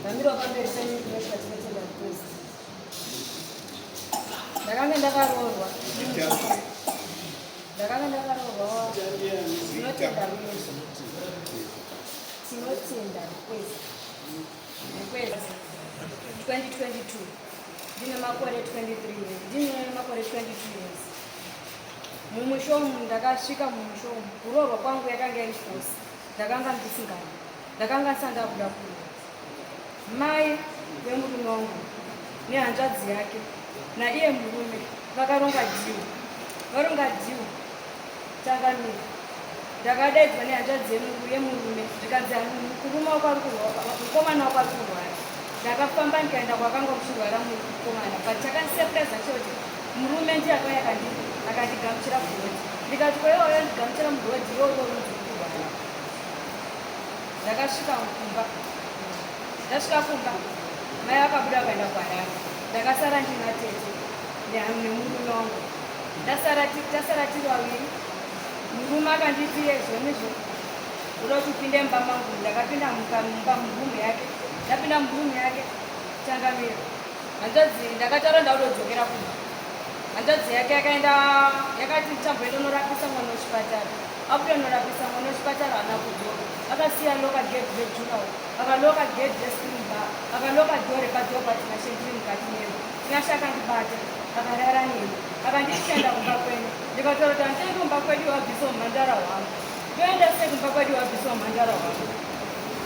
Ndamira pamberi penyu kunoita tinotenda Kristu. Ndakanga ndakaroorwa. Ndakanga ndakaroorwa. Tinotenda Kristu. Tinotenda Kristu. Kristu. 2022. Ndine makore 23 years. Ndine makore 22 years. Mumusha umu ndakasvika mumusha umu. Kuroorwa kwangu yakanga iri force. Ndakanga ndisingadi. Ndakanga ndisati ndakuda kuroorwa. Mai vemurume wangu nehanzvadzi yake naiye murume vakaronga dhiu. Varonga dhiu changamire. Ndakadaidzwa nehanzvadzi yemurume zvikanzi murume wako ari kurwara, mukomana wako ari kurwara. Ndakafamba ndikaenda kwakanga kuchirwara mukomana but chakandisurprise choti murume ndiye akauya akandigamuchira kurodhi. Ndikati ko iwe wandigamuchira murodhi iwe uri urudzi kurwara. Ndakasvika kumba. Ndasvika kumba mai vakabuda vakaenda kuHarare. Ndakasara ndina tete nemurume wangu. Tasara tiri vaviri. Murume akanditi zvonizvo uda kuti upinde mumba mangu. Ndakapinda mumba murumu yake. Ndapinda murumu yake changamire. Hanzvadzi ndakataura ndakutodzokera kumba. Hanzvadzi yake yakaenda yakati ndichamboenda unorapisa mwana kuchipatara. Abuda unorapisa mwana kuchipatara haana kudzoka. Akasiya loka gate redurawall. Akaloka gate rescreen bar. Akaloka door repadoor pa Tinashe ndiri mukati memba. Tinashe akandibata akarara neni. Akanditi chienda kumba kwenyu. Ndikataura kuti handiendi kumba kwedu wabvisa umhandara hwangu. Ndoenda sei kumba kwedu wabvisa umhandara hwangu?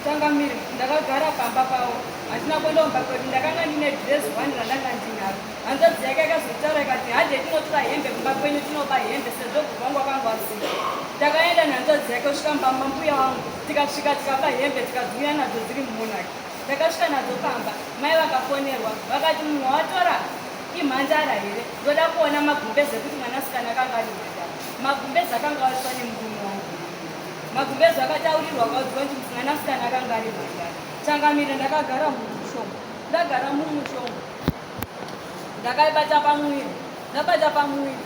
Changamire, ndakagara pamba pavo. Handina kuenda kumba kwedu. Ndakanga ndine dress one randanga ndinaro. Hanzvadzi yake yakazotaura ikati hande tinotora hembe kumba kwenyu tinoba hembe sezvo gogo wangu akanga asina. Ndakaenda nehanzvadzi yake kusvika mumba mambuya wangu tikasvika tikaba hembe tikadziuya nadzo dziri mumonaki. Ndakasvika nadzo pamba mai vakafonerwa vakati munhu wawatora imhandara here ndoda kuona magumbeze ekuti mwanasikana akanga ari mhandara. Magumbeze akanga awariswa nemurume wangu. Magumbeze akataurirwa akaudzwa kuti mwanasikana akanga ari mhandara. Changamire ndakagara mumushonga. Ndagara mumushonga. Ndakaibata pamuviri, ndabata pamuviri.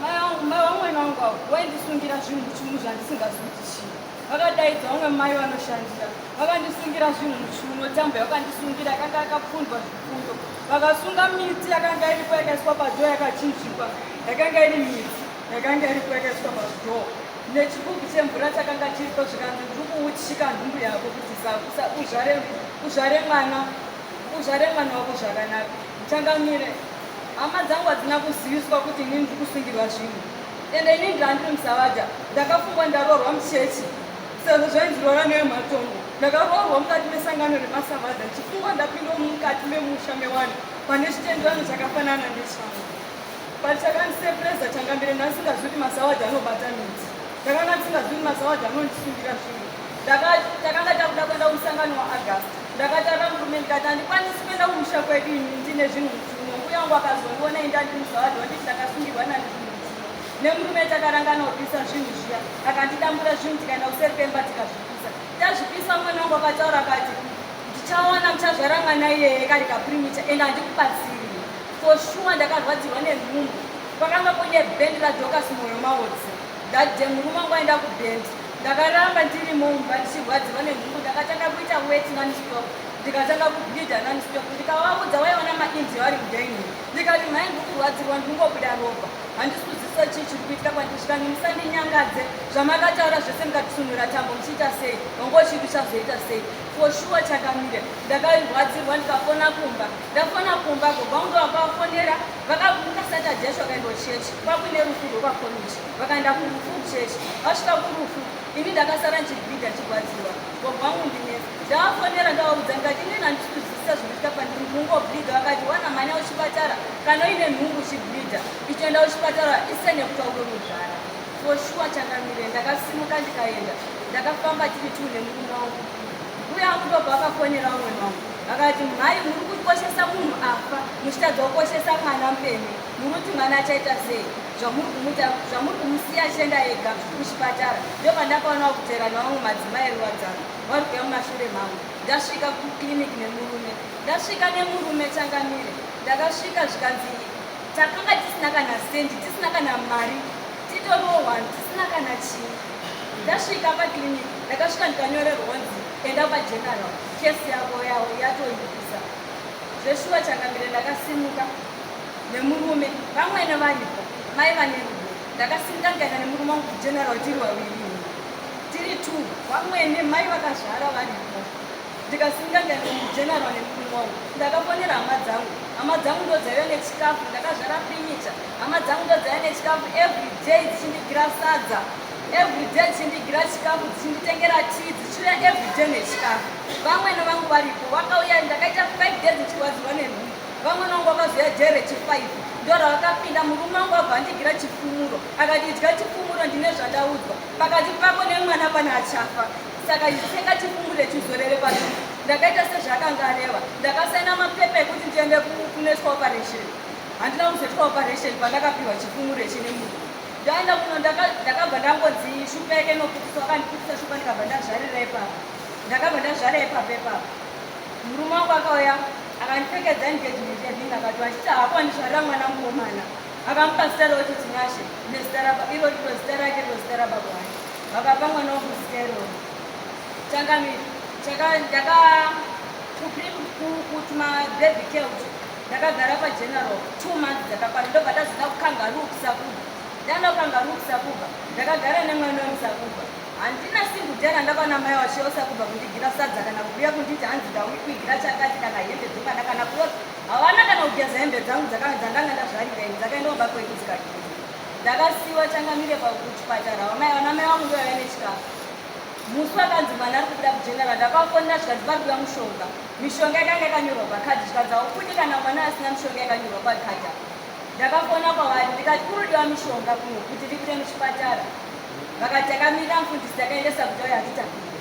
Mai vamwene wangu avo vaindisungira zvinhu muchiuno zvandisingazivi kuti chii. Vakadaidza vamwe mai vanoshandira, vakandisungira zvinhu muchiuno, tambo yakandisungira yakanga yakapfundwa zvipfundo. Vakasunga miti yakanga iripo yakaiswa padhoo yakachinjikwa, yakanga iri miti yakanga iripo yakaiswa padhoo nechigubhu chemvura chakanga chiripo, zvikanzi ndiri kuuchika nhumbu yako kuti uzvare mwana Uzvare mwana wako zvakanaka. Changamire, hama dzangu hadzina kuziviswa kuti inini ndiri kusungirwa zvinhu. Ende inini ndandiri musavadha, ndakafungwa ndaroorwa muchechi sezvo zvainzi roora neyematongo. Ndakaroorwa mukati mesangano remasavadha ndichifungwa ndapinda mukati memusha mewanhu pane chitenderano chakafanana nechangu. But chakandisepreza changamire ndandisingazivi kuti masawadha anobata midzi. Ndakanga ndisingazivi kuti masawadha anondisungira zvinhu. Takanga takuda kuenda kumusangano waAugust. Ndakataura murume ndikati handikwanisi kuenda kumusha kwedu ini ndine zvinhu muchiuno. Mbuya wangu akazondiona ini ndandiri musawadha wanditi ndakasungirwa nani zvinhu muchiuno. Nemurume takarangana kupisa zvinhu zviya. Akandidambura zvinhu tikaenda kuseri kwemba tikazvipisa. Tazvipisa mwana wangu akataura akati ndichaona muchazvara mwana iyeye kari kaprimicha and handikubatsiri. For sure ndakarwadzirwa nenhumbu. Kwakanga kune band raDorcas Moyo Maodzi. That day murume wangu aenda kuband. Ndakaramba ndirimo mumba ndichirwadziwa nenhumbu. Ndakatanga kuita wet non-stop. Ndikatanga kubleeder non-stop. Ndikavaudza vaiona maIndia vari mudining. Ndikati mhai ndiri kurwadzirwa ndingobuda ropa. Handisi kuzwisisa chii chiri kuitika kwandiri. Zvikanzi musandinyangadze. Zvamakataura zvese mukatisunhura tambo muchiita sei? Wanga uchiti uchazoita sei? For sure chakamira. Ndakarwadzirwa ndikafona kumba. Ndafona kumba gogo vangu ndovakafonera vakamuka Saturday yacho vakaenda kuchechi kwakuine rufu rwekwakomichi vakaenda kurufu kuchechi vasvika kurufu ini ndakasara ndichibhidha ndichigwadziwa gogo vangu ndinetsa ndavafonera ndavaudza ndikati inini handisi kuzwisisa zvinoitika pandiri ndinongobhidha vakati wana mhanya kuchipatara kana uine nhumbu uchibhidha ichoenda kuchipatara isene kutaura unozvara for sure changamire ndakasimuka ndikaenda ndakafamba tiri two nemurume wangu mbuya vangu ndobva vakafonera vamwene vangu vakati mhai muri kukoshesa munhu afa muchitadza kukoshesa mwana mupenyu muri kuti mwana achaita sei zvamuri kumusiya achienda ega kuchipatara ndopandakaona kuteera nevamwe madzimai eruwadzano vari kuuya mumashure mangu ndasvika kuclinic nemurume ndasvika nemurume changamire ndakasvika zvikanzi. Takanga tisina kana sendi, tisina kana mari, titoriwo one, tisina kana chii. Ndasvika paclinic, ndakasvika ndikanyorerwa kunzi enda pageneral, kesi yako yatoipisa. Zveshuwa changamire ndakasimuka nemurume, vamwene varipo, mai vane rudo. Ndakasimuka ndikaenda nemurume wangu kugeneral tiri vaviri, tiri two, vamwene mai vakazvara varipo. Ndikasimuka ndikaenda kugeneral nemurume wangu. Ndakafonera hama dzangu, hama dzangu ndo dzaiva nechikafu. Ndakazvara premature, hama dzangu ndo dzaiva nechikafu every day, dzichindigira sadza every day, dzichindigira chikafu, dzichinditengera tii, dzichiuya every day nechikafu. Vamwene vangu varipo, vakauya. Ndakaita 5 days ndichirwadziwa nenhumbu. Vamwene vangu vakazoya day rechi5, ndo ravakapinda. Murume wangu abva andigira chifumuro, akati, "Idya chifumuro, ndine zvandaudzwa pakati pako nemwana, pane achafa, saka tsenga chifumuro chizorere padumbu." Ndakaita sezvaakanga areva. Ndakasaina mapepa ekuti ndiende kunoitwa operation. Handina kuzoitwa operation pandakapiwa chifumuro chine munhu. Ndaenda kuno, ndakabva ndangonzi shupa yake inoputisa. Vakandiputisa shupa, ndikabva ndazvarira ipapo. Ndakabva ndazvara ipapo ipapo. Murume wangu akauya akandipfekedza engagement ring, akati achiti hako andizvarira mwana mukomana. Akamupa zita rokuti Tinashe, nezita iro riro zita rake, riro zita rababa wake. Vakapa mwana wangu zita iroro. Changamire, ndaka kutumababy care ndakagara pageneral 2 months dzakakwana. Ndobva ndazoda kuKangaroo kuSakubva. Ndaenda kuKangaroo kuSakubva, ndakagara nemwana wemuSakubva. Handina single day randakaona mai wachiyo Sakubva kundigira sadza kana kuuya kunditi hanzi ndaukuigira chakati, kana hembe dzokana kana kuyo havana, kana kugeza hembe dzangu dzandanga ndazvarira ini. Dzakaenda kumba kwedu dzikageza. Ndakasiyiwa changamire pakuchipatara. Vamai, vana mai vangu ndo vaiva nechikafu. Musi wakanzi mwana ari kubuda kugeneral, ndakafonera, zvikanzi pari kuda mushonga. Mishonga yakanga yakanyorwa pakadhi. Zvikanzi haubudi kana mwana asina mishonga yakanyorwa pakadhi apa. Ndakafona kwavari ndikati kurudiwa mishonga kuno kuti ndibude muchipatara. Vakati takamira mufundisi, takaendesa kuti auya atitambire.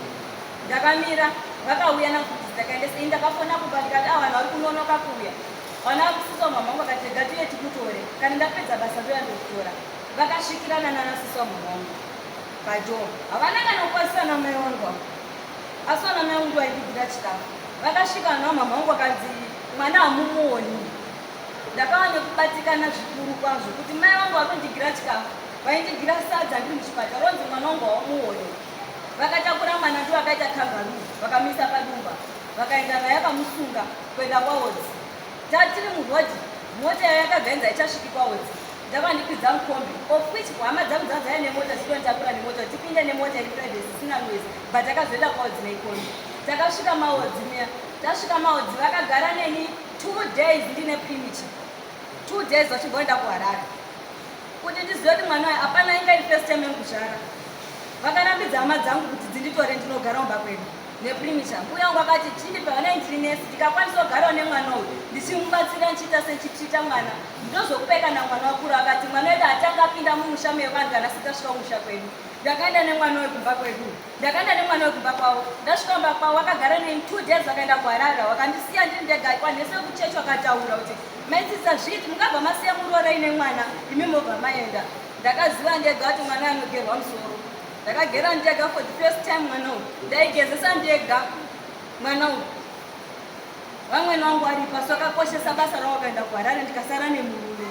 Ndakamira, vakauya namufundisi, takaendesa. Ini ndakafona kumba ndikati a vanhu vari kunonoka kuuya. Vana sisi wamama vangu vakati rega tiuye tikutore, kana ndapedza basa ndoya ndokutora. Vakasvikirana nana sisi wamama vangu padoor, havana kana kukwanisa namai vangu avo, asi vana mai vangu vaindigira chikafu. Vakasvika vana vamama vangu, vakanzi mwana hamumuoni. Ndakava nekubatikana zvikuru kwazvo kuti mai vangu vakundigira chikafu, vaindigira sadza ndiri muchipatara, ronzi mwana wangu haumuoni. Vakatakura mwana, ndo vakaita kangaroo, vakamisa padumba, vakaenda naye, vakamusunga kuenda kwawodzi. Tatiri murodhi, mota yayo yakagainza ichasviki kwawodzi. Ndavandikwidza mukombi, of which hama dzangu dzadzaya nemota, dzitonditakura nemota, tipinde nemota iri private isina noise, but takazoenda kwawodzi neikombi. Takasvika mawodzi muya, tasvika mawodzi, vakagara neni 2 days ndine premature, 2 days vachimboenda kuHarare kuti ndizive kuti mwana uyu hapana. Inga iri first time yekuzvara. Vakarambidza hama dzangu kuti dzinditore ndinogara mumba kwedu nepremature. Mbuya wangu akati chindipa vana, ndiri nesi, ndikakwanisa kugarawo nemwana uyu ndichimubatsira, ndichiita sendichitreata mwana, ndozokupai kana mwana wakura. Akati mwana wedu hatanga apinda mumusha mevanhu kana asati asvika kumusha kwedu. Ndakaenda nemwana uyu kumba kwedu, ndakaenda nemwana uyu kumba kwavo. Ndasvika kumba kwavo, vakagara neni 2 days, vakaenda kuHarare, vakandisiya ndiri ndega. Kwanhese kuchechi vakataura kuti maitsitsa zviti mungabva masiya muroora ine mwana, imi mobva maenda. Ndakaziva ndega kuti mwana anogerwa musoro. Ndakagera ndega for the first time mwana uyu. Ndaigezesa ndega mwana uyu, vamwene vangu varipo, asi vakakoshesa basa ravo, vakaenda kuHarare, ndikasara nemurume.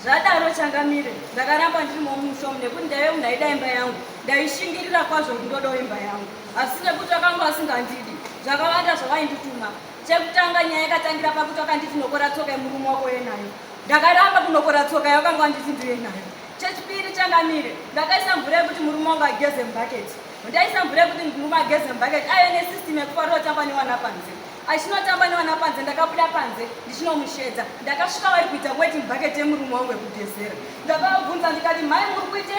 Zvadaro changamire, ndakaramba ndiri mumusha umu nekuti ndaive munhu aida imba yangu. Ndaishingirira kwazvo kuti ndodawo imba yangu, asi nekuti vakanga vasingandidi, zvakawanda zvavaindituma. Chekutanga, nyaya yakatangira pakuti vakanditi nokora tsoka yemurume wako yenayo. Ndakaramba kunokora tsoka yavakanga vanditi ndiye nayo. Chechipiri changamire, ndakaisa mvura yekuti murume wangu ageze mubhaketi. Ndaisa mvura yekuti murume ageze mubhaketi. Aive nesystem yekufarira kutamba nevana panze, achinotamba nevana panze. Ndakabuda panze ndichinomushedza. Ndakasvika vari kuita weti mubhaketi yemurume wangu wekugezera. Ndakavabvunza ndikati, "Mhai, muri kuita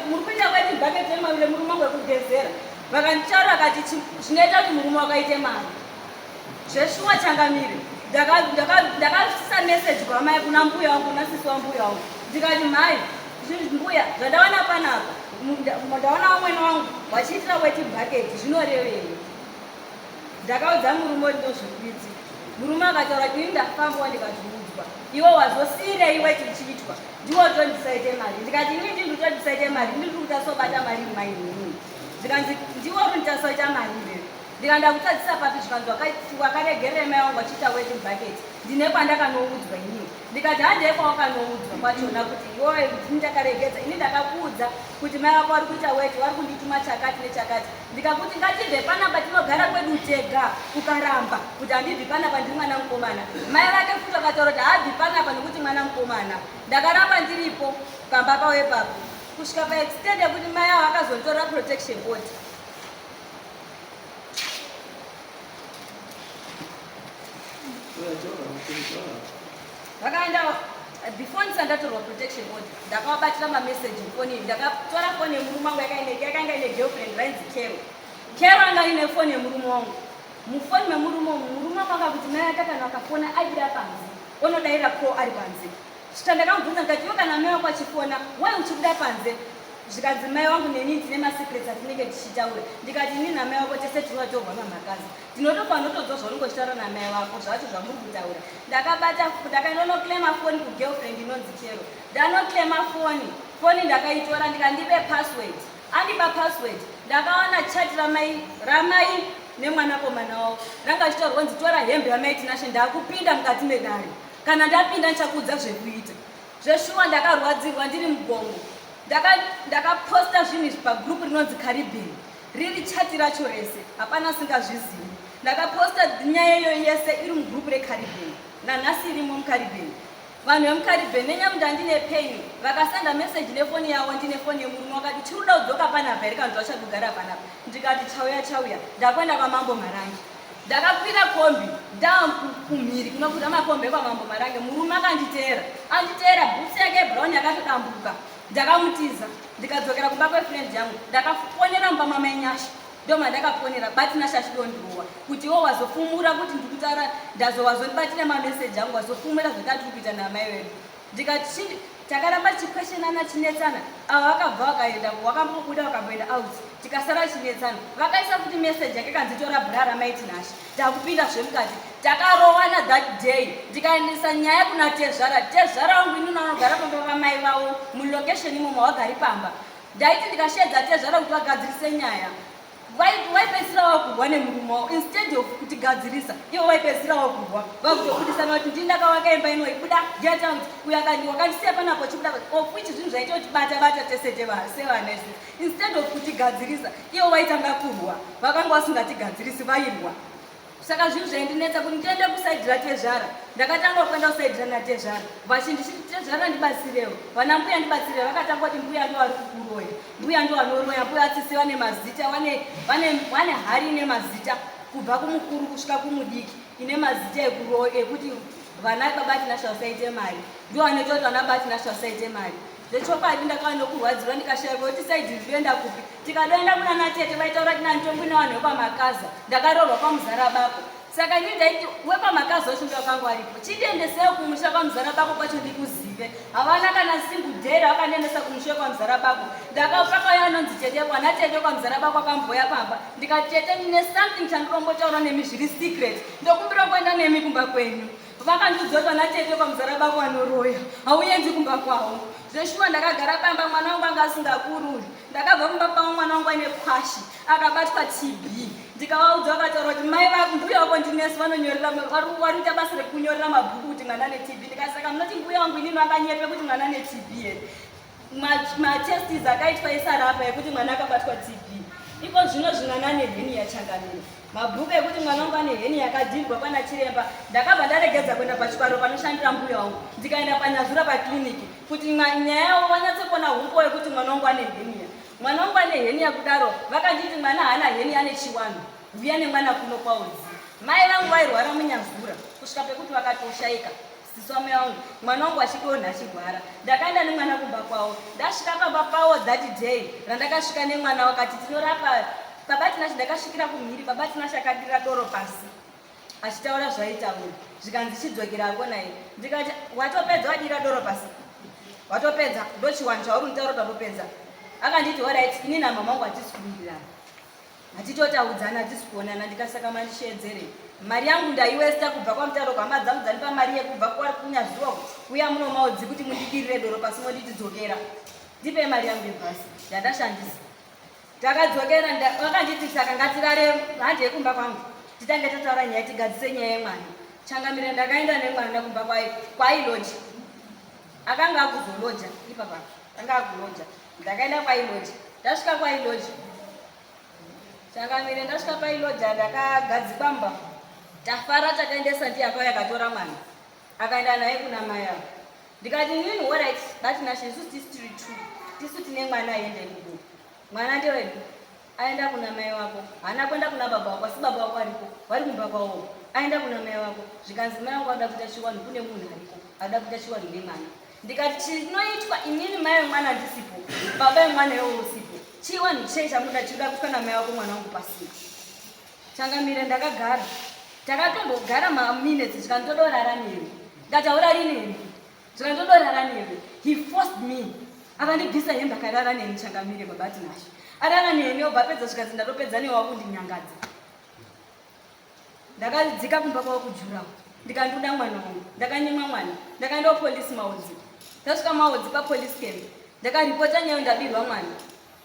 muri kuita weti mubhaketi yemurume wangu wekugezera?" Vakanditaura, vakati zvinoita kuti murume wakaite mari. Zveshuwa changamire, ndakasisa meseji kwamai, kuna mbuya wangu, kuna sisi wambuya wangu, ndikati, "Mhai mbuya, zvandaona panapa, ndaona vamwene wangu vachiitira weti bhaketi, zvinorevei?" Ndakaudza murume kuti ndozvikuitika. Murume akataura kuti ini ndafambawo ndikazviudzwa, iwe wazosiyirei weti ichiitwa? Ndiwo tondisaite mari. Ndikati ini ndini nditondisaite mari, ndiri kutasobata mari mainini. Ndikanzi ndiwo runditasoita mari iwewe. Ndikanda kutadzisa papi? Zvikanzi wakaregerera mai wangu vachiita weti bucket. Ndine kwandakanoudzwa inini. Ndikati handei kwawakanoudzwa kwachona kuti iwowe ndini ndakaregedza, ini ndakakuudza kuti mai vako vari kuita weti, vari kundituma chakati nechakati. Ndikakuti ngatibve panapa tinogara kwedu tega, ukaramba kuti handibvi panapa ndiri mwana mukomana. Mai vake futi vakataura kuti haabvi panapa nekuti mwana mukomana. Ndakaramba ndiripo pamba pavo ipapo kusvika paextend yekuti mai avo vakazonditorera protection order. Vakaenda before ndisati ndatorwa protection order ndakavabatira mameseji mufoni ndakatora foni yemurume wangu yakanga ine girlfriend rainzi Kero. Kero anga ine foni yemurume wangu. Mufoni memurume umu murume wangu akakuti mai ake kana akafona aibuda panze onodaira call ari panze. Svika ndakamubvunza ndikati iwe kana mai wako achifona why uchibuda panze zvikanzi mai wangu neni ndine masecrets atinenge tichitaura ndikati ini namai wako tese tinovatorwa namakazi ndinotofa notodzwa zvaunenge uchitaura namai vako zvacho zvamuri kutaura ndakabata ndakainonoclaima foni kugirlfriend inonzi chero ndanoclaima foni foni ndakaitora ndikandipe password andipa password ndakaona chat ramai ramai nemwanakomana wavo ranga achitaurwa nzi tora hembe yamai Tinashe ndakupinda mukati medare kana ndapinda ndichakuudza zvekuita zveshuwa ndakarwadzirwa ndiri mugomo ndakaposta ndaka zvinhu izvi pagroup rinonzi Caribbean riri chati racho rese hapana asingazvizivi ndakaposta nyaya iyoyo yese iri mugroup reCaribbean nanhasi irimo muCaribbean vanhu vemuCaribbean nenyamuda ndine pain vakasenda message nefoni yavo ndine foni yemurume wakati tiri kuda kudzoka panapa here kana kuti vachadugara panapa ndikati chauya chauya ndakuenda kwamambo Marange ndakakwira kombi ndakumhiri kunokwira makombi ekwamambo Marange murume akanditeera anditeera bhutsu yake brown yakatodambuka ndakamutiza ndikadzokera kumba kwefriend yangu ndakafonera mumba mamai Nyasha ndomandakafonera baTinashe achidondirowa kuti iwo wazofumura kuti ndikutaura ndazo wazondibatira mameseji angu wazofumura zvatati kuita namai vedu ndikati takaramba tichikweshenana chinetsana ava vakabva vakaenda wakambobuda vakamboenda out tikasara chinetsana vakaisa futi meseji yake kanzi tora bra ramai Tinashe takupinda zvemukati takarowana that day ndikaendesa nyaya kuna tezvara tezvara wangu inini vanogara pamba pamai vavo mulocation imo mawagari pamba ndaiti ndikashedza tezvara kuti vagadzirise nyaya vaipedzisira vakurwa nemurume wavo instead of kutigadzirisa ivo vaipedzisira vakurwa vakutobudisana kuti ndini ndakavaka imba ino ibuda get out uyo akandi wakandisiya panapo chibuda of which zvinhu zvaita kuti bata bata tese sevana isu instead of kutigadzirisa ivo vaitanga kurwa vakanga vasingatigadzirisi vairwa saka zvinhu zvaindinetsa kuti ndiende kuside ratezvara ndakatanga kuenda kuside ranatezvara vachindichiti tezvara ndibatsirewo vana mbuya ndibatsirewo vakatanga kuti mbuya ndo vari kukuroya mbuya ndo vanoroya mbuya tsitsi vane mazita vane hari ine mazita kubva kumukuru kusvika kumudiki ine mazita ekuti vana baba Tinashe vasaite mari ndo vanoita kuti vana baba Tinashe vasaite mari zvechokwadi ndakava nokurwadzirwa ndikashaya kuti side rinoenda kupi tikadoenda kuna natete vaitaura kuti nantombi nevanhu vekwamakaza ndakaroorwa kwamuzara bako saka ini ndaiti wekwamakaza wacho ndowakanga waripo chindiendesewo kumusha kwamuzara bako kwacho ndikuzive havana kana single day ravakandiendesa kumusha kwamuzara bako ndakapakauya anonzi tete kwana tete kwamuzara bako akamboya pamba ndikati tete ndine something chandinombotaura nemi zviri secret ndokumbira kuenda nemi kumba kwenyu vakandiudza kuti vana tete kwamuzara bako anoroya hauendi kumba kwavo zveshuwa ndakagara pamba mwana wangu anga asingakururi ndakabva kumba pavo mwana wangu aine kwashi akabatwa TB ndikavaudza vakataura kuti mai vako mbuya wako ndinesi vanonyorera varikuita basa rekunyorera mabhuku kuti mwana ane TB ndikati saka munoti mbuya wangu inini vanganyepe kuti mwana ane TB here matestis akaitwa esarapa ekuti mwana akabatwa TB iko zvino zvimwana ane hernia changamire mabhuku ekuti mwana wangu ane hernia yakadhindwa kwana chiremba ndakabva ndaregedza kuenda pachiparo panoshandira mbuya wangu ndikaenda panyazura pakliniki kuti nyaya yavo vanyatsokuona umbo yekuti mwana wangu ane hernia mwana wangu ane hernia kudaro vakanditi mwana haana hernia ane chiwano uya nemwana kuno kwaudzi mai vangu vairwara munyazura kusvika pekuti vakatoshaika sisi wamai vangu mwana wangu achidonha achirwara ndakaenda nemwana kumba kwavo ndasvika pamba pavo that day randakasvika nemwana wakati tinorapa baba Tinashe ndakasvikira kumhiri baba Tinashe akadira doro pasi achitaura zvaitaura zvikanzi chidzokera naye ndikati watopedza wadira doro pasi watopedza ndochiwani chauri kunditaura kuti watopedza akanditi alright ini namama wangu hatisi kuwirirana hatitotaudzana hatisi kuonana ndikasaka mandishedzere mari yangu ndaiwesta kubva kwamutaro hama dzangu dzandipa mari yekubva kunyazuwa kuya muno maudzi kuti mundidirire doro pasi monditi dzokera ndipe mari yangu yebhasi yandashandisa takadzokera vakanditi saka ngatirare hande kumba kwangu titange tataura nyaya tigadzise nyaya yemwana. Changamire ndakaenda nemwana kumba kwailoja. Akanga akuzoloja ipapa. Anga akuloja. Ndakaenda kwailoja. Ndasvika kwailoja. Changamire ndasvika pailoja ndakagadzikwa mba. Tafara takaendesa ndiye akauya akatora mwana. Akaenda naye kuna mai avo. Ndikati inini alright, bati nashe isusu tisu tiri two. Tisu tine mwana aende kubuda. Mwana ndewedu. Aenda kuna mai wako. Haana kuenda kuna baba wako asi baba wako ariko. Vari kumba kwavo. Aenda kuna mai wako. Zvikanzi mai wangu anoda kuita chiwanhu kune munhu ariko. Anoda kuita chiwanhu nemwana. Ndikati chinoitwa inini mai vemwana ndisipo. Baba vemwana iwe usipo. Chiwanhu chei chamunoda chinoda kuitwa namai wako mwana wangu pasina. Changamire ndakagara. Takatombogara maminutes zvikanzi newe. Ndikati haurari neni. Zvikanzi ndodorara newe. He forced me. Akandibvisa hembe akarara neni changamire baba Tinashe. Arara neni obva apedza zvikanzi ndatopedza newe wakundinyangadza. Ndakadzika kumba kwavo kujurawo. Ndikandoda mwana wangu. Ndakanyimwa mwana. Ndakaenda kupolice Maudzi. Ndasvika Maudzi papolice camp. Ndakaripota nyaya ndabirwa mwana.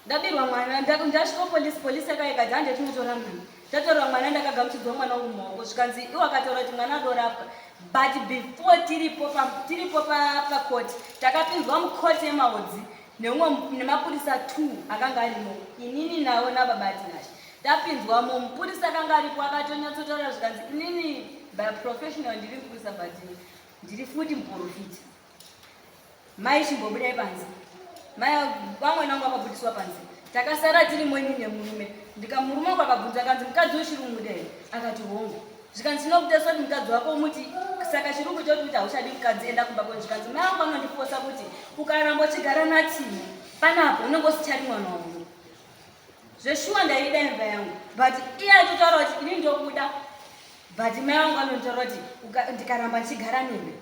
Ndabirwa mwana. Ndasvika police, police yakauya ikati hande tinotora mwana. Tatora mwana ndakagamuchidzwa mwana wangu mumaoko zvikanzi iwo akataura kuti mwana adorapwa. But before tiripo tiripo pacourt takapinzwa mucourt yemaudzi neumwe nemapurisa 2 akanga arimo inini nawo nababa Tinashe. Tapinzwamo mupurisa akanga aripo akatonyatsotaura zvikanzi inini by professional ndiri mupurisa but ndiri futi muprofita. Mai chimbobudai panze. Mai vamwe nangu vakabudiswa panze. Takasara tirimo ini nemurume. Ndikamurume wangu akabvunza akanzi mukadzi wechirungu here? Akati hongu. Zvikanzi tinokutesa kuti mukadzi wako umuti saka chirungu choti kuti hauchadi mukadzi enda kumba kwenyu. Zvikanzi mai vangu vanondifosa kuti ukaramba uchigara naTino panapo unenge usichadi mwana wangu. Zveshuwa ndaida imba yangu but iye aitotaura kuti ini ndokuda but mai vangu vanonditaura kuti ndikaramba ndichigara newe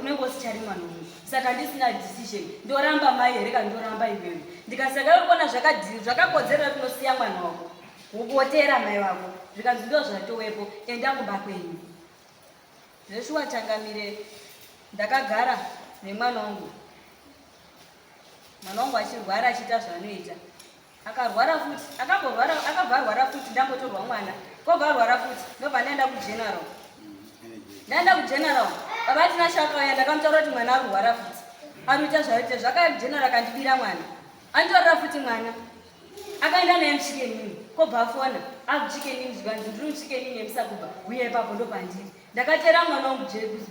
unenge usichari mwana wangu saka ndisina decision ndoramba mai here kana ndoramba iwewe ndikasaka uri kuona zvakakodzerera kunosiya mwana wako wotera mai wako zvikanzi ndo zvatowepo enda kumba kwenyu zveshuwa changamire ndakagara nemwana wangu mwana wangu achirwara achiita zvaanoita akarwara futi akamborwara akabva arwara futi ndambotorwa mwana kobva arwara futi ndobva ndaenda kugeneral ndaenda kugeneral baba Tinashe akauya ndakamutaura kuti mwana arurwara futi aruita zvaita zvakageneral akandibira mwana anditorera futi mwana akaenda naye muChicken Inn kobva afona akuChicken Inn zvikanzi ndiri muChicken Inn yemusakuba uye ipapo ndopandiri ndakatera mwana wangu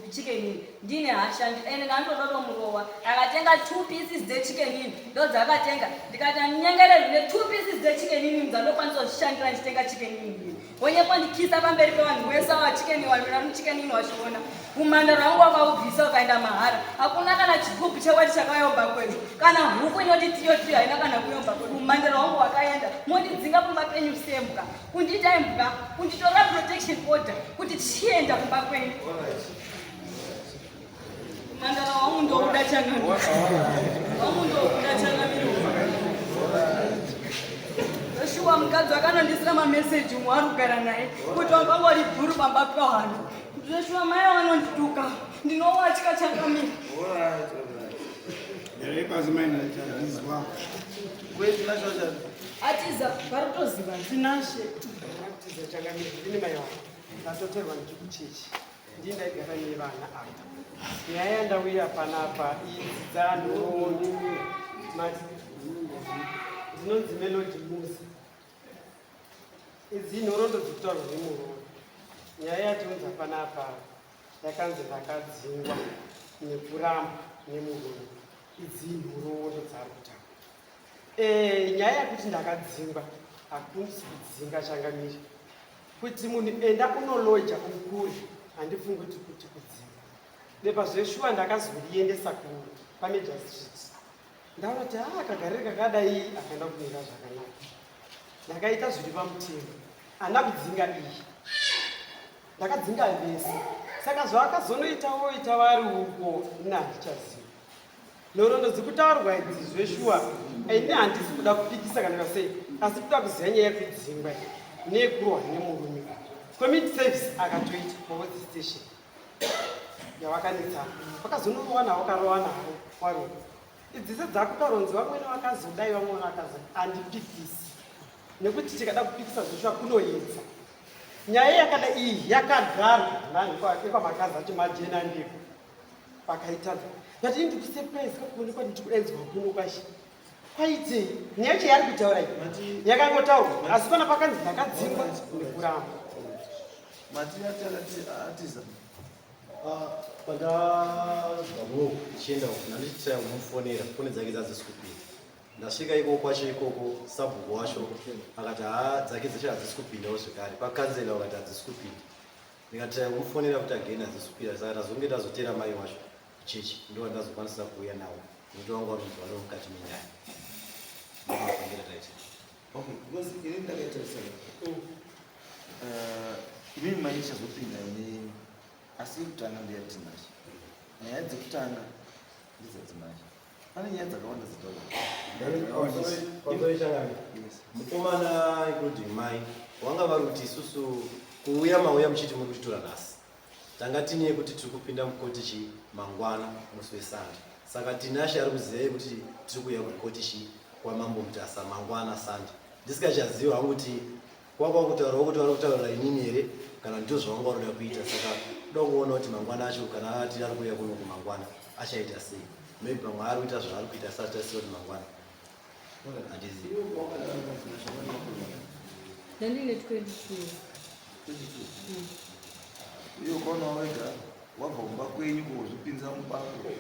kuChicken Inn ndine hasha ende ndandoda tomurowa akatenga two pieces dzeChicken Inn ndodzakatenga ndikati andinyengererwi netwo pieces dzeChicken Inn dzandokwanisa kuzvishandira ndichitenga Chicken Inn wonyepo ndikisa pamberi pevanhu wese ava Chicken Inn muChicken Inn wachiona umhandara wangu wakaubvisa ukaenda mahara hakuna kana chigubhu chewati chakayomba kwedu kana huku inoti tiyo tiyo haina kana kuyomba kwedu umhandara wangu wakaenda mondidzinga kumba penyu sembwa kundiita imbwa kunditora protection order kuti tichienda kumba kwenyu umhandara wangu ndokuda changamire wangu ndokuda changamire shuwa mukadzi akanondisira mameseji umwe ari kugara naye kuti wanga wari bhuru pamba pahano zveshuwa mai vanondituka ndinowatya changamire atiza vari kutoziva Tinashe kutiza changamire ndini mai wangu ndatoterwa ndikuchechi ndii ndaigara nevana ava nyaya yandauya panapa idzi dzanhoroondo mati ndinonzi Melody Musa idzi nhoroondo dzikutaurwa nemuromo nyaya yatiunza panapa yakanzi ndakadzingwa nekuramba nemurume idzi nhoroondo dzari kutaura nyaya yekuti ndakadzingwa hakusi kudzinga changamire kuti munhu enda unoloja ukuri handifungi kuti kuti kudzinga bepa zveshuwa ndakazoriendesa paMajor Street ndaona kuti a kagarire kakadai akaenda kumira zvakanaka ndakaita zviri pamutemo handina kudzinga iyi ndakadzinga vese saka zvaakazonoitawo ita vari uko ini handichaziva nhoroondo dzikutaurwa idzi zveshuwa ini handisi kuda kupikisa kana kasei asi kuda kuziva nyaya yekudzingwa neyekurohwa nemurume community service akatoita paWodzi station yavakanetsana vakazonorowa navo karova navo warume idzi sedzakutaurwa vamwene vakazodai vamwe vakazodai handipikisi nekuti tikada kupikisa zveshuwa kunoedza. Nyaya yakada iyi yakagarwa nekwamakadzi acho majena ndiko vakaitadza. But ini ndikusurprise kuonekwa ndikudaidzwa kuno kwashe. Kwaitei? Nyaya yacho yaari kutaura iyi yakangotaurwa asi pana pakanzi ndakadzingwa nekuramba. Mati atiza. Ah, pandabva kuno ndichienda uku ndandichitaya kumufonera foni dzake dzadzisi kupinda. Ndasvika ikoko kwacho ikoko sabhuku wacho akati haa dzake dzacho hadzisi kupindawo zvekare pakanzela vakati hadzisi kupinda ndikataya kumufonera kuti again hadzisi kupinda saka tazonge tazoteera mai wacho kuchechi ndo vandazokwanisa kuuya nawo nekuti vanga vanonzi vari mukati menyaya ndomafambira taita. Okay, because ini ndakaita sei? Imimi mai ichazopinda ini asi yekutanga ndeyaTinashe. Nyaya dzekutanga ndedzaTinashe. Pane nyaya dzakawanda dzataurwa. Mukomana including mai wanga vari kuti isusu kuuya mauya muchiti muri kutitora nhasi tanga tine yekuti tiri kupinda mukoti chi mangwana musi wesande saka Tinashe ari kuziva yekuti tiri kuuya kukoti chi kwamambo Mutasa mangwana sande ndisikachaziva hangu kuti Kwakwa kutaurawo kuti vari kutaurira inini here kana ndizvo zvavanga varoda kuita saka kuda kuona kuti mangwana acho kana ati ari kuuya kuno kumangwana achaita sei maybe pamwe ari kuita zvaari kuita asati taziva kuti mangwana handizivi. Ndandine 22. 22. Iyo ukaona wega wabva kumba kwenyu kuzvipinza mubako.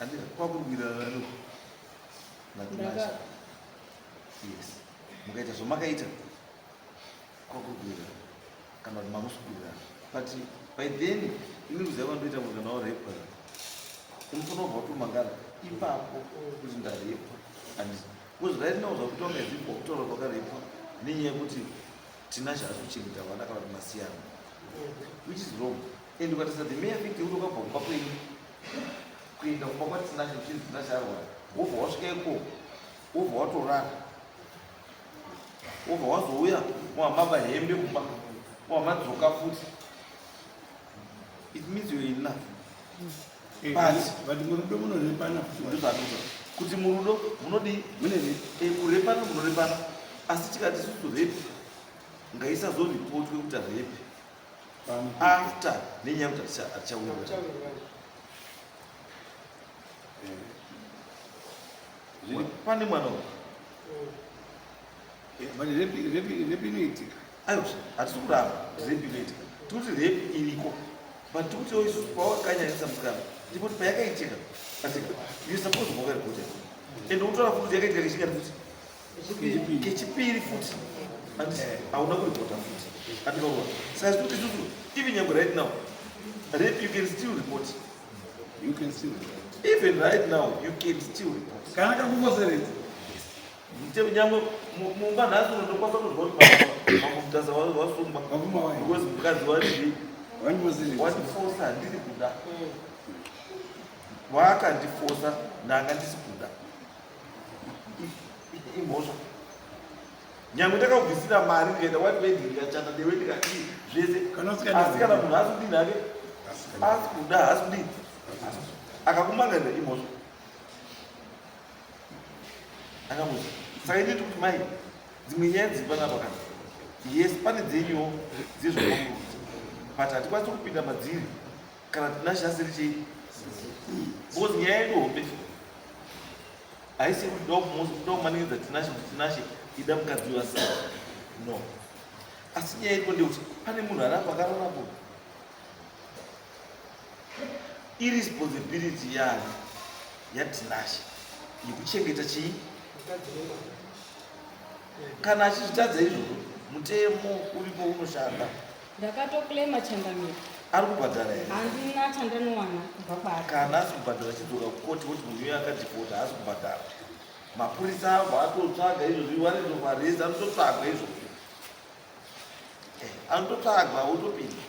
Andika kwakurwirana nani? Natinashe. Yes. Mukaita zvamakaita kwakugwira kana kuti mamusugwira. But by then ini kuziva kwandoita munhu kana warepwa unofanira kubva watomangara ipapo kuti ndarepwa. And because right now zvakuita kunge zvipo kutaura kwakarepwa nenyaya yekuti Tinashe haasi kuchengeta vana kana kuti masiyana which is wrong. And ukatarisa the mere fact yekuti wakabva kumba kwenyu kuenda kumba kwaTinashe uchinzi Tinashe arwara wobva wasvika ikoko wobva watorara wobva wazouya wamaba hembe kumba wamadzoka futi it means you're in love. Eh, But but murudo munorepana futi. Ndozvandinotaura kuti murudo munodii? Mune rape. Eh, kurepana munorepana asi tikati isusu rape ngaisazoripotwe kuti rape after nenyaya yekuti hatichawirirana. Pane mwana uyu. Eh, but rape inoitika. Aiwa, hatisi kuramba kuti rape inoitika. Tikuti rape iriko. But tikutiwo isusu pawakanyanyisa musikana, ndipo kuti payakaitika, atika, you supposed to wakaripota. And unotaura futi kuti yakaitika kechingani futi? Kechipiri futi. And hauna kuripota futi. Andikaona. Saka tikuti isusu, even nyangwe right now, rape you can still report. You can still report. Even right now, you can still report. Kana kakufoseredza. Nyangwe mumba nhasi unotokwanisa kuzwa kuti mambo Mutasa wasungwa. Wapfuma wayi. Because mukadzi wati Wandifoseredza. wandifosa handiri kuda. Wakandifosa ndanga ndisi kuda. Imhosva. Nyangwe ndakabvisira mari ndikaenda white wedding ndikachata newe ndikadii zvese. Kana usingadi Asi kana munhu asi kudini hake? Asi kuda haasi kudini? Akakumangarira imhosva. Akamuti. Saka ini ndikuti mai dzimwe nyaya dziri panapa kana. Yes, pane dzenyuwo dzezvamamuruti. But hatikwanisi kupinda madziri kana Tinashe asiri chii? Because nyaya yedu hombe haisi yekuti ndoda kumanikidza Tinashe kuti Tinashe ida mukadzi wasara. No. Asi nyaya iripo ndeyekuti pane munhu ari apa akarara po. Irresponsibility yani yaTinashe yekuchengeta chii? Kana achizvitadza izvozvo, mutemo uripo unoshanda. Ndakatoclaima changamire. Ari kubhadhara here? Handina chandanowana kubva kwaari. Kana asi kubhadhara chidzoka kukoti woti munhu uyo akadhifota haasi kubhadhara. Mapurisa abva atotsvaga izvozvi warrant of arrest anototsvagwa izvozvo. Eh, anototsvagwa wotopinda.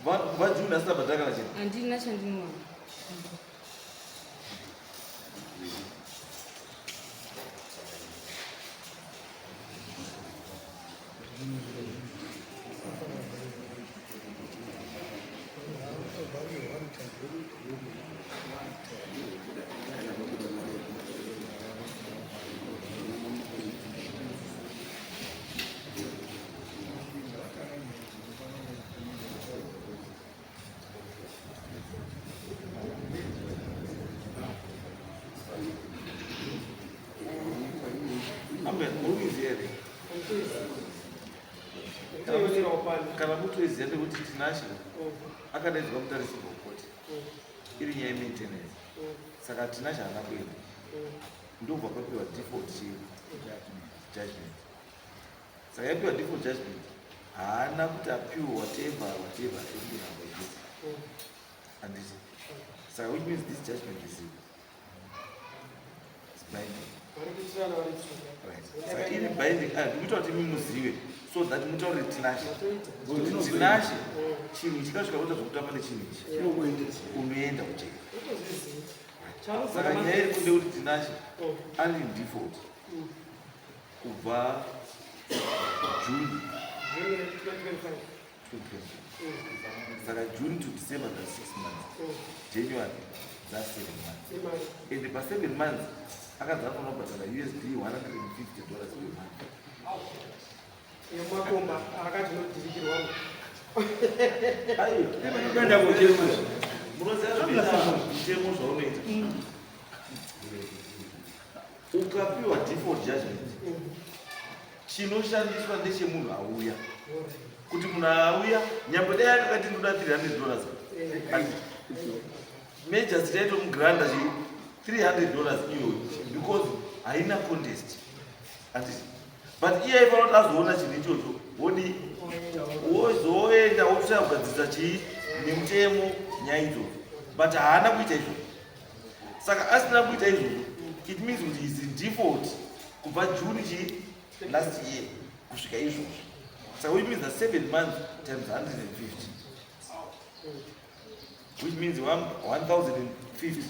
Kubva June asina bhadhara kana chinhu. Handina chandinowana. Kana mutoiziva ndekuti Tinashe akadaidzwa mutarisirwa kukoti iri nyaya yemaintenance, saka Tinashe haana kuenda, ndobva papiwa default chii judgment. Saka yapiwa default judgment, haana kuti apiwe whatever whatever ekukuramba izvozvo, handiti? Saka which means this judgment is binding. Vari kuitirana vari tsuka. Right, saka iri binding. Ah, ndikuita kuti imi muzive so that mutaurire Tinashe Matoita. kuti Tinashe, chinhu chikasvika kuita zvokutamba nechinhu ichi, Chinokuendesa. unoenda kujeri. Utozviziva. Saka nyaya iri kunde kuti Tinashe ari in default kubva June June 2025. 2020. Saka June to December, that's 6 months. January, that's 7 months. Imari. And pa 7 months akanzi anofanira kubhadhara USD $150 per month. Yemakomba akati nodhirikirwa. Aiwa. Kuenda kuchema. Munoziva zvinoita mutemo, zvaunoita ukapiwa default judgment, chinoshandiswa ndechemunhu auya. Kuti munhu auya, nyambo dai akakati ndoda $300, magistrate aitomugranta chi $300 iyoyo because haina contest, handiti? But iye aifanira kuti azoona chinhu ichocho, wodi wozoenda wotoshaya kugadzirisa chii nemutemo nyaya idzodzo, but haana kuita izvozvo. Saka asina kuita izvozvo, it means kuti is in default kubva June chii last year kusvika izvozvo. Saka which means that 7 months times 150, which means 1050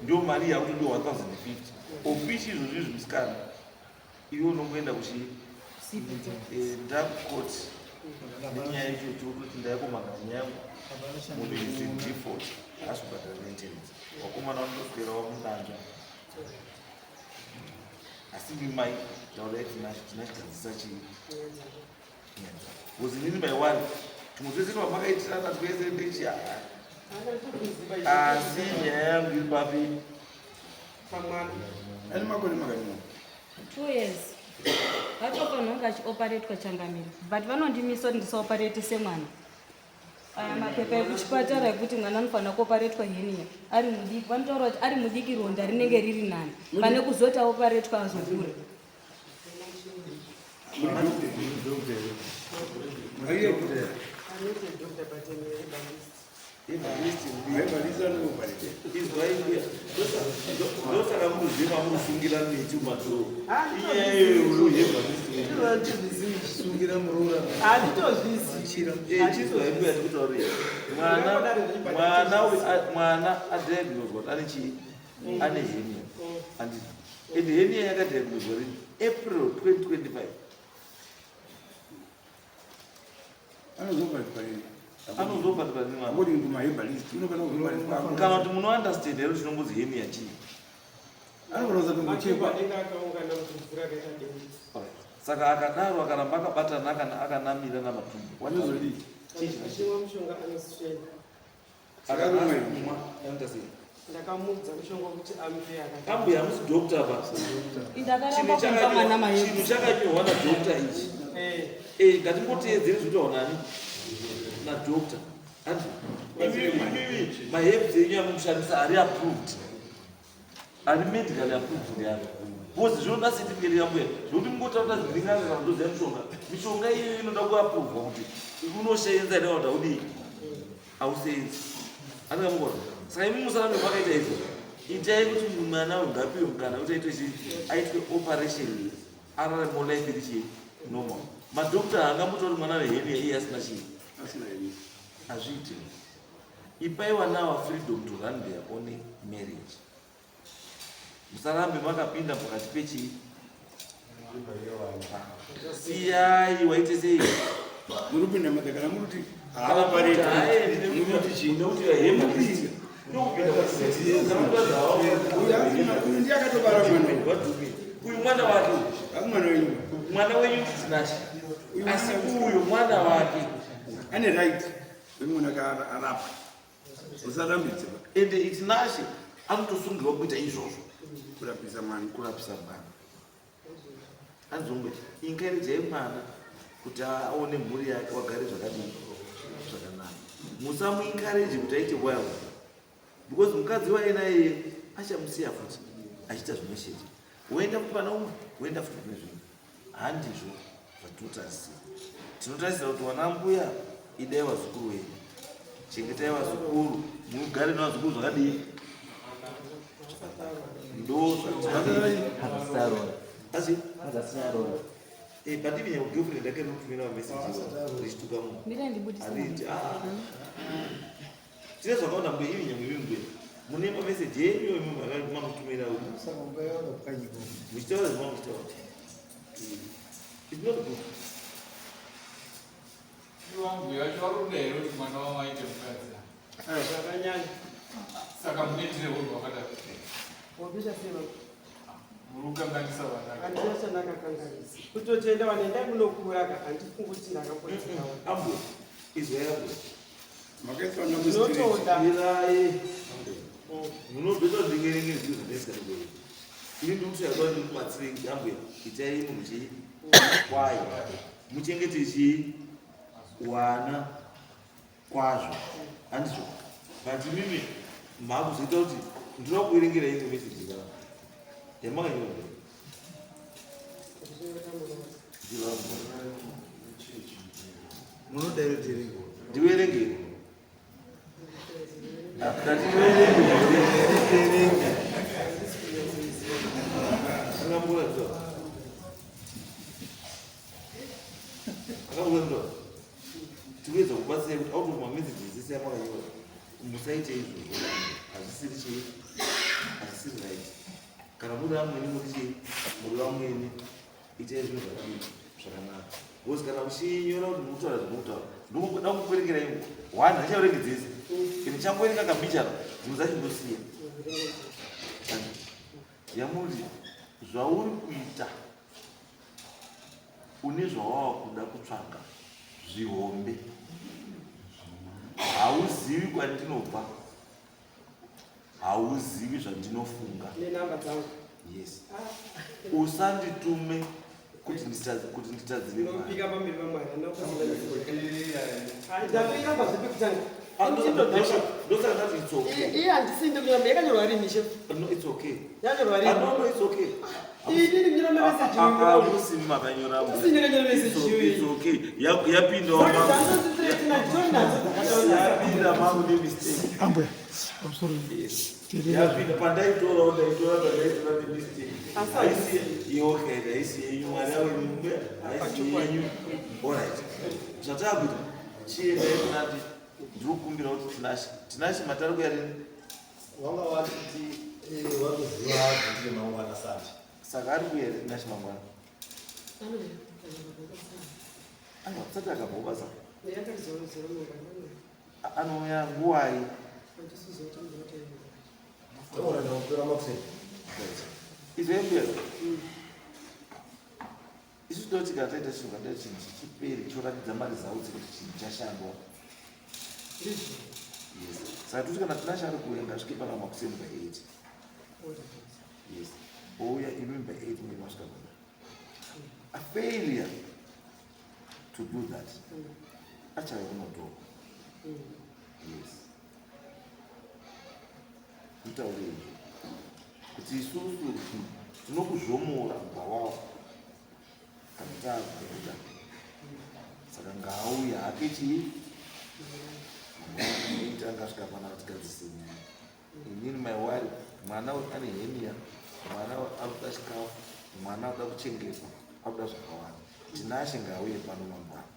ndio mari yakuti ndio 1050 ofishi. Izvozvo izvi, musikana, iwe unongoenda kuchi ndakukoti nenyaya ichocho, kuti ndaikomana nyaya yangu, munhu is in default, haasi kubhadhara maintenance. Wakomana vanotoswera wamunanja, asi imi mai taurai tinachigadzisa chii nyaya dzako, because inini maiwani tumwe twese twamakaitirana twese ndechi asi nyaya yangu iri papi? Pamwana. Ane makore makati? 2 years. Vatofanira kunge achioparetwa, changamire, but vanondimisa kuti ndisaoparetise mwana. Aya mapepa ekuchipatara ekuti mwana anofanira kuoparetwa hernia ari mudiki. Vanotaura kuti ari mudiki, ronda rinenge riri nani pane kuzoti aoparetwa azokura. I'm not a doctor, but I'm a herbalist. Herbalist anoparete. Izwai mbuya, ndosaka muruziva murusungira miti mumatoro, inyaya iyoyo herbalist. Sungira muroora. Handitozvizivi. Chizwai mbuya, ndikutaurira mwana, mwana adiagnoswa kuti ane chii, ane hernia, handiti? And hernia yakadiagnoswa rini? April 2025. Anozoparetwa rini? Anozobhatwa rini mwana? According to maherbalist, unofanira kuzoparetwa. Kana kuti munounderstand here kuti chinongozi hernia chii? Anofanira kusatombochekwa. Anenge akaungana kuti mvura akaita deni. Alright. Saka akadaro akaramba akabatana, akanamira namatumbu. Anozodii? Achimwa mushonga anosvena. Akarumwa. Anoita sei? Ndakamuudza mushonga wekuti amupe, akati Ambuya, hamusi doctor pa. Ndakaramba kumupa mwana Chinhu maherbs. chakanyorwa nadoctor ichi. Ngatimboteedzere zvinotaurwa nani, nadoctor, andi imimi maherbs enyu amunoshandisa ari approved, ari medically approved ndeapi? Because zvinoda certificate yambuya, zvokuti mungotaura ndinganga kana ndoziva mishonga. Mishonga iyoyo inoda kuaprovwa kuti unoseenza here kana kuti haudii, hausenzi, andingamugona. Saka imi musarambe makaita izvo. Itai kuti mwana uyu ngapiwe mukana kuti aitwe chii, aitwe operation, ararame life iri chii, normal. Madoctor haangambotauri kuti mwana wehernia iye asina chii. Asina hernia. Hazviiti. Ipai vanawa freedom to run their own marriage. Musarambe makapinda pakati pechii. Siyai waite sei. Muri kupinda madhakana, muri kuti Kana haapareti. kuti Muri kuti chii? Nekuti herbalist ndokupinda. Uyu ndiye akatobara mwana uyu. What do you mean? Uyu mwana wake. Asi mwana wenyu. Mwana wenyu ndiTinashe, asi uyu mwana wake. Ane right wemunhu akarapwa, usarambidze. Ende iTinashe anotosungirwa kuita izvozvo. Kurapisa mwana. Kurapisa mwana. Anzongwe encouragei mwana kuti aone mhuri yake wagare zvakadii zvakanaka. Musamuencourage kuti aite wild because mukadzi wainaye achamusiya futi achiita zvimwe chete, woenda futi pana umwe, woenda futi kune zvimwe. Handizvo zvatinotarisira. Tinotarisira kuti wana mbuya, idai vazukuru wenyu, chengetai vazukuru, mugare nevazukuru zvakadii. Ndo zvatinoasi but even your girlfriend akanotumira mameseji richituka munhu ariiti tine zvakaona mbuya ivi nyangwe imi mbuya mune mameseji enyu imi mamutumira muchitaura zvemamuchitaura. It's not good. Iwangu yacho vari kuda here kuti mwana wavo aite mukadzi? Zvakanyanya. Saka munoitire urwu hwakadaro? Wabisha sei baba? Muri kukanganisa vana. Handina chandakakanganisa. Kutotenda vanhu endai munokura ka handifungi kuti ndakapotsera. Ambuya, izwai ambuya. Makaiswa namustrate. Ndinotoda. Irai. Munobvisa ndingerenge zvinhu zvandaisikati kuita. Ini ndikuti yakwa ndikubatsirei kuti ambuya itai munhu chii kwayo. Muchengete chii wana kwazvo. Handizvo. But imimi makuzoita kuti ndinoda kuverengera imwe message kana yamakanyora. Munoda here tiverenge? Ndiverengere. Ndati ndiverenge. Akamboratidza. Akamboratidza. Tikuedza kubatsira kuti out of mamessages ese amakanyora musaite izvozvo. Hazvisiri chii? Hazvisiri right. Kana muri vamwene muri chii? Muri vamwene. Itai zvinhu zvakadii? Zvakanaka. Because kana uchinyora kuti muri kutaura zvamuri kutaura, ndinoda kukuverengera iwo. One, handichaverengi dzese. Ende ndichangoverenga kambichana, dzimwe dzacho ndosiya. Yamuri zvauri kuita une zvawava kuda kutsvaga zvihombe, hauzivi kwandinobva, hauzivi zvandinofunga. Nenhamba dzangu. Yes, usanditume kuti nditadzire Mwari. Ndinopika pamberi paMwari. Ndatoiramba zvepi kutanga. Ndosaka ndati it's okay. Iye handisi ndikunyamba yakanyorwa rini chef? No, it's okay. Yanyorwa Ah, rini? no, no, it's okay. Inini ndino message. Hamusi makanyora. Musi ndakanyora message It's iyoyi. It's okay. Yapindawo mangu. Yapinda mangu nemistake. Ambuya, pamusoro. Yes. Yapinda pandaitorawo ndaitora pandaitora nemistake. Haisi okay, haisi yenyu mwari awe mumwe, haisi yenyu. Alright. Zvataakuita chiendai kunati ndiri kukumbira kuti Tinashe. Tinashe matari kuya rini? Wanga watiti wakuziva kuti mangwana Sunday. Saka ari kuya here Tinashe mangwana? Aiwa, kusati akabva kubasa. Anouya nguwai? Taura ndakupera makuseni. Izvo mbuya. Isu tinoti kana taita chinhu kana taita chinhu chichiperi choratidza maresults kuti chinhu chashandwa. Yes. Saka toti kana Tinashe ari kuuya ngasvike pana makuseni by 8. Yes. Ouya imi by 8 munge masvika kuna. A failure to do that achauya kunotorwa. Yes. Mutaure izvo kuti isusu tinokuzvomora kubva kana taakuita. Saka ngaauye hake chii mangwana angasvika pana tigadzise nyaya. Inini my worry, mwana uyu ane hernia, mwana uyu ari kuda chikafu, mwana ari kuda kuchengetwa, ari kuda zvakawanda. Tinashe ngauye pano mangwana.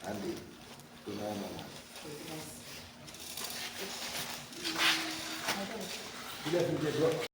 Handei tonawo mangwana. Bila kumjadwa.